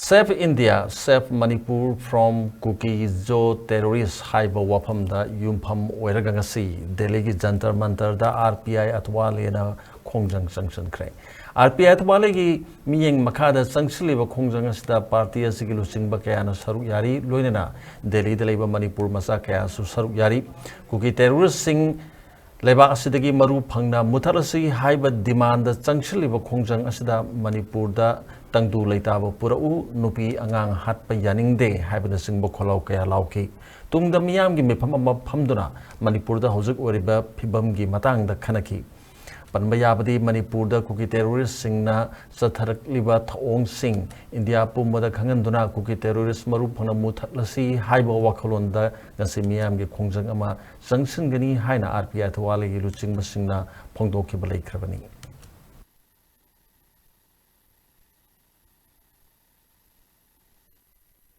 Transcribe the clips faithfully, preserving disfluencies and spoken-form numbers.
Save India, Save Manipur from Kuki-Zo Terrorist ꯍꯥꯏꯕ ꯋꯥꯐꯝꯗ ꯌꯨꯝꯐꯝ ꯑꯣꯏꯔꯒ ꯉꯁꯤ ꯗꯦꯜꯂꯤꯒꯤ ꯖꯟꯇꯔ ꯃꯟꯇꯔꯗ ꯑꯥꯔ ꯄꯤ ꯑꯥꯏ ꯑꯊꯋꯥꯂꯦꯅ ꯈꯣꯡꯖꯪ ꯆꯪꯁꯤꯟꯈ꯭ꯔꯦ꯫ ꯑꯥꯔ ꯄꯤ ꯑꯥꯏ ꯑꯊꯋꯥꯂꯦꯒꯤ ꯃꯤꯠꯌꯦꯡ ꯃꯈꯥꯗ ꯆꯪꯁꯤꯜꯂꯤꯕ ꯈꯣꯡꯖꯪ ꯑꯁꯤꯗ ꯄꯥꯔꯇꯤ ꯑꯁꯤꯒꯤ ꯂꯨꯆꯤꯡꯕ ꯀꯌꯥꯅ ꯁꯔꯨꯛ ꯌꯥꯔꯤ, ꯂꯣꯏꯅꯅ ꯗꯦꯜꯂꯤꯗ ꯂꯩꯕ ꯃꯅꯤꯄꯨꯔ ꯃꯆꯥ ꯀꯌꯥꯁꯨ ꯁꯔꯨꯛ ꯌꯥꯔꯤ꯫ ꯀꯨꯀꯤ ꯇꯦꯔꯣꯔꯤꯁꯁꯤꯡ ꯂꯩꯕꯥꯛ ꯑꯁꯤꯗꯒꯤ ꯃꯔꯨ ꯐꯪꯅ ꯃꯨꯊꯠꯂꯁꯤ ꯍꯥꯏꯕ ꯗꯤꯃꯥꯟꯗ ꯆꯪꯁꯤꯜꯂꯤꯕ ꯈꯣꯡꯖꯪ ꯑꯁꯤꯗ ꯃꯅꯤꯄꯨꯔꯗ ꯇꯪꯗꯨ ꯂꯩꯇꯥꯕ ꯄꯨꯔꯛꯎ, ꯅꯨꯄꯤ ꯑꯉꯥꯡ ꯍꯥꯠꯄ ꯌꯥꯅꯤꯡꯗꯦ ꯍꯥꯏꯕꯅꯆꯤꯡꯕ ꯈꯣꯜꯂꯥꯎ ꯀꯌꯥ ꯂꯥꯎꯈꯤ꯫ ꯇꯨꯡꯗ ꯃꯤꯌꯥꯝꯒꯤ ꯃꯤꯐꯝ ꯑꯃ ꯐꯝꯗꯨꯅ ꯃꯅꯤꯄꯨꯔꯗ ꯍꯧꯖꯤꯛ ꯑꯣꯏꯔꯤꯕ ꯐꯤꯕꯝꯒꯤ ꯃꯇꯥꯡꯗ ꯈꯟꯅꯈꯤ꯫ ꯄꯟꯕ ꯌꯥꯕꯗꯤ ꯃꯅꯤꯄꯨꯔꯗ ꯀꯨꯀꯤ ꯇꯦꯔꯣꯔꯤꯁꯁꯤꯡꯅ ꯆꯠꯊꯔꯛꯂꯤꯕ ꯊꯧꯑꯣꯡꯁꯤꯡ ꯏꯟꯗꯤꯌꯥ ꯄꯨꯝꯕꯗ ꯈꯪꯍꯟꯗꯨꯅ ꯀꯨꯀꯤ ꯇꯦꯔꯣꯔꯤꯁ ꯃꯔꯨ ꯐꯪꯅ ꯃꯨꯊꯠꯂꯁꯤ ꯍꯥꯏꯕ ꯋꯥꯈꯜꯂꯣꯟꯗ ꯉꯁꯤ ꯃꯤꯌꯥꯝꯒꯤ ꯈꯣꯡꯖꯪ ꯑꯃ ꯆꯪꯁꯤꯟꯒꯅꯤ ꯍꯥꯏꯅ ꯑꯥꯔ ꯄꯤ ꯑꯥꯏ ꯑꯊꯋꯥꯂꯦꯒꯤ ꯂꯨꯆꯤꯡꯕꯁꯤꯡꯅ ꯐꯣꯡꯗꯣꯛꯈꯤꯕ ꯂꯩꯈ꯭ꯔꯕꯅꯤ꯫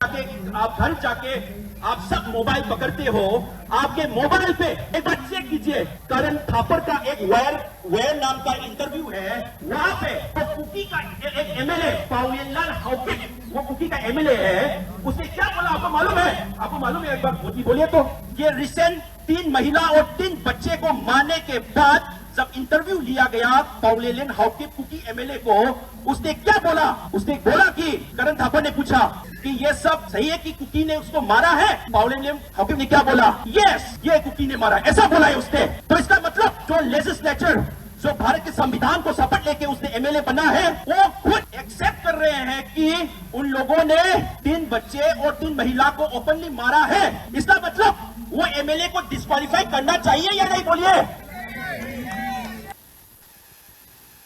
जाके, आप घर जाके आप सब मोबाइल पकड़ते हो, आपके मोबाइल पे एक बार चेक कीजिए, करण थापर का एक वैर वैर नाम का इंटरव्यू है, वहां पे वो कुकी का एक एमएलए पाउलियनलाल हाउकिप, वो कुकी का एमएलए है, उसने क्या बोला आपको मालूम है? आपको मालूम है? एक बार बोलिए तो। ये रिसेंट तीन महिला और तीन बच्चे को मारने के बाद जब इंटरव्यू लिया गया पाउलेलियन हाउकिप कुकी एमएलए को, उसने क्या बोला? उसने बोला कि करण थापर ने पूछा कि ये सब सही है कि कुकी ने उसको मारा है? पाउलेलियन हाउकिप ने क्या बोला? यस, ये कुकी ने मारा, ऐसा बोला है उसने। तो इसका मतलब जो लेजिस्लेचर, जो भारत के संविधान को शपथ लेके उसने एमएलए बना है, वो खुद एक्सेप्ट कर रहे हैं कि उन लोगों ने तीन बच्चे और तीन महिला को ओपनली मारा है। इसका मतलब वो एमएलए को डिस्क्वालीफाई करना चाहिए या नहीं, बोलिए।